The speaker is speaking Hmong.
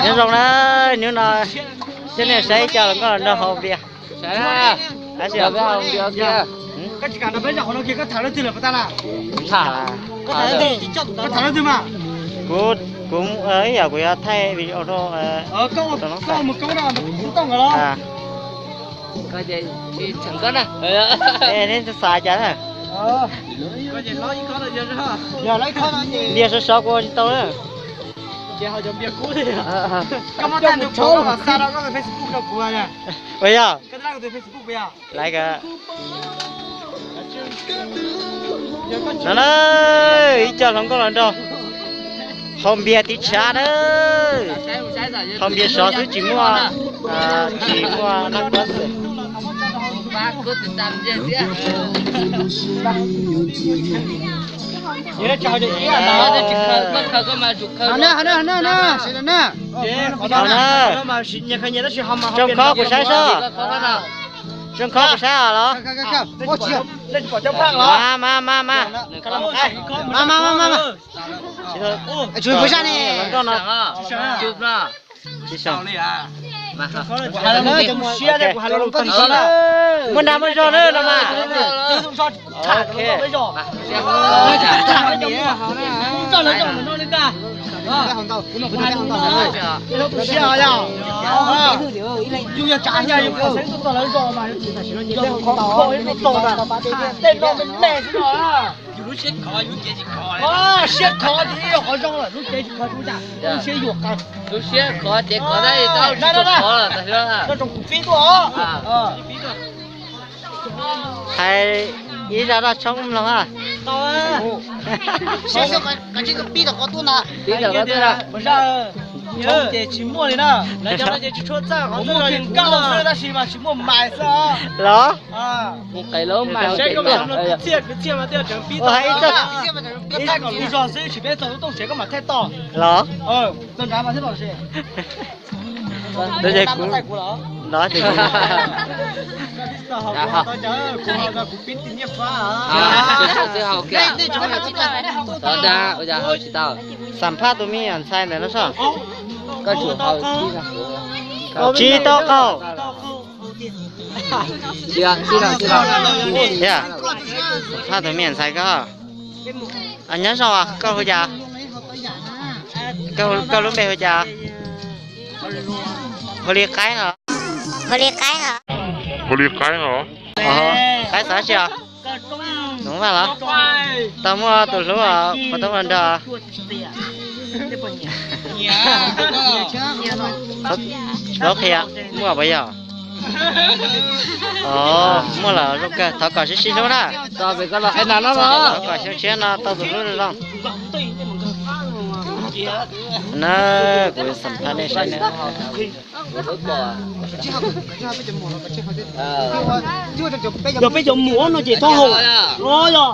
Nyob zoo na, hnub no coj nej saib ib co hluas nkauj los nrog haus npias. Kuv, kuv, ib yam kuv yuav thaij video rau, rau no. Neb xav cas na? Npias sov sov kuv ua tsis tau na. Ua yog. Laiv kawg. No na, ib co hluas nkauj los nrog haus npias tiv tshav na. Haus npias sov xwb tsis muaj, tsis muaj noj kub xwb. Zoo khob kuv saib seb. Zoo khob kuv saib os los. Mas, mas, mas, mas. Mas, mas, mas, mas. Tsis, kuv sab ne. Tsis xyoo. Muaj dag muaj zog na los mas. Yus yog tsav nyaj yus pom xeeb tuaj txog lawv zos mas yus tsis tau, tej no me me xwb no. Siab khov ces yog qhov zoo lawm, lub cev tsis khov tsis ua cas. Lub siab khov ces khov tab sis tau tsis tau khov lawm. Nyob zoo kuv pib tuaj os. Hais ib zaj dab tshoob mloog a. Pib tom qhov tuaj na. Tshoob ces tsis muaj li na. Lawv cov no ces tsis tshua txawj qhov tuaj, nkauj xwb tab sis mas tsis muaj mais xwb os. Los? Saib koj mas txiaj kwv txhiaj mas tej tseem pib tau. Koj thaij kom lub zog xwb, tsis peb txog lub tooj tsev koj mam thaij tod. Los? Txog nrad mas thiaj los se. Ntawd ces kuv, ntawd ces kuv, kuv pib tim niaj fab. Xam phaj tus me nyuam ntxhais ntawd no sob. Tsis tau qaug. Xam phaj tus me nyuam ntxhais koj. Nyob zoo, koj hu cas? Koj lub npe hu cas? Hu li Qaib no. Hu li Qaib no. Hu li Qaib no. Qaib xav tsi os? Nov Vaj los? Tau muaj tus hlub puas tau muaj nrog? Txhob qhia, muaj puas yog? Muaj los zoo kawg, thov kom sib sib hlub na. Thov kom xyoo tshiab no tau tus hlub zoo zoo. Na, kuv xam phaj nej saib na. Yog peb cov mus no ces txhob haus. Yog.